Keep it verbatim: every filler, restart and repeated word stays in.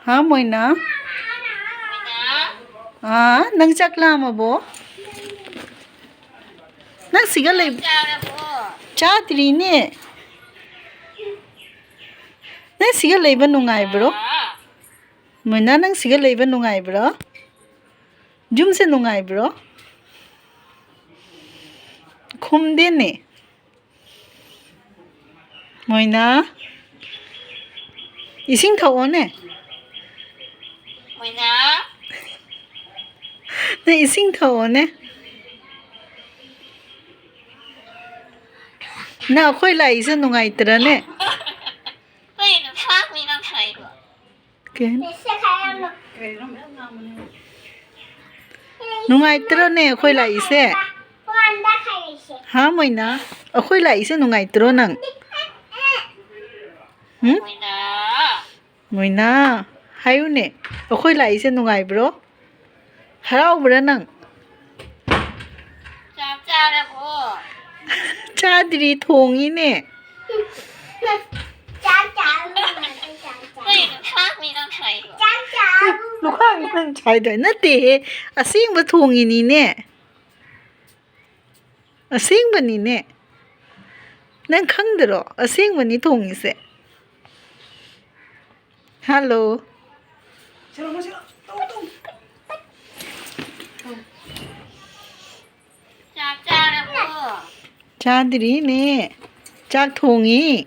ꯍꯥ, ꯃꯣꯏꯅꯥ? ꯑꯥ, ꯅꯪ ꯆꯥꯛ ꯂꯥꯝꯃꯕꯣ? ꯅꯪ ꯁꯤꯒ ꯂꯩ-, ꯆꯥꯗ꯭ꯔꯤꯅꯦ꯫ ꯅꯪ ꯁꯤꯒ ꯂꯩꯕ ꯅꯨꯡꯉꯥꯏꯕ꯭ꯔꯣ? ꯃꯣꯏꯅꯥ, ꯅꯪ ꯁꯤꯒ ꯂꯩꯕ ꯅꯨꯡꯉꯥꯏꯕ꯭ꯔꯣ? ꯌꯨꯝꯁꯦ ꯅꯨꯡꯉꯥꯏꯕ꯭ꯔꯣ? ꯈꯨꯝꯗꯦꯅꯦ꯫ ꯃꯣꯏꯅꯥ, ꯏꯁꯤꯡ ꯊꯛꯑꯣꯅꯦ꯫ ꯃꯣꯏꯅꯥ꯫ ꯅꯪ ꯏꯁꯤꯡ ꯊꯛꯑꯣꯅꯦ꯫ ꯅꯪ ꯑꯩꯈꯣꯏ ꯂꯥꯛꯏꯁꯦ ꯅꯨꯡꯉꯥꯏꯇ꯭ꯔꯅꯦ? ꯀꯩꯅꯣ ꯐꯥꯛꯅꯤ ꯅꯪ ꯁꯥꯏꯗꯣ? ꯀꯩ ꯍꯥꯏꯅꯣ? ꯅꯨꯡꯉꯥꯏꯇ꯭ꯔꯣꯅꯦ ꯑꯩꯈꯣꯏ ꯂꯥꯛꯏꯁꯦ? ꯍꯥ, ꯃꯣꯏꯅꯥ? ꯑꯩꯈꯣꯏ ꯂꯥꯛꯏꯁꯦ ꯅꯨꯡꯉꯥꯏꯇ꯭ꯔꯣ ꯅꯪ? ꯍꯨꯝ? ꯃꯣꯏꯅꯥ꯫ ꯃꯣꯏꯅꯥ, ꯍꯥꯏꯌꯨꯅꯦ, ꯑꯩꯈꯣꯏ ꯂꯥꯛꯏꯁꯦ ꯅꯨꯡꯉꯥꯏꯕ꯭ꯔꯣ? ꯍꯔꯥꯎꯕ꯭ꯔꯥ ꯅꯪ? ꯆꯥꯛ ꯆꯥꯔꯕꯣ? ꯆꯥꯗ꯭ꯔꯤ, ꯊꯣꯡꯉꯤꯅꯦ꯫ ꯆꯥꯛ ꯆꯥꯔꯕꯣ? ꯀꯩꯅꯣ ꯐꯥꯛꯅꯤ ꯅꯪ ꯁꯥꯏꯗꯣ? ꯆꯥꯛ ꯆꯥꯔꯕꯣ? ꯂꯨꯈꯥꯛꯅꯤ ꯅꯪ ꯁꯥꯏꯗꯣ? ꯅꯠꯇꯦꯍꯦ, ꯑꯁꯦꯡꯕ ꯊꯣꯡꯉꯤꯅꯤꯅꯦ꯫ ꯑꯁꯦꯡꯕꯅꯤꯅꯦ꯫ ꯅꯪ ꯈꯪꯗꯔꯣ? ꯑꯁꯦꯡꯕꯅꯤ ꯊꯣꯡꯉꯤꯁꯦ꯫ ꯍꯜꯂꯣ꯫ ꯆꯥꯛ ꯆꯥꯔꯕꯣ? ꯆꯥꯗ꯭ꯔꯤꯅꯦ꯫ ꯆꯥꯛ ꯊꯣꯡꯉꯤ꯫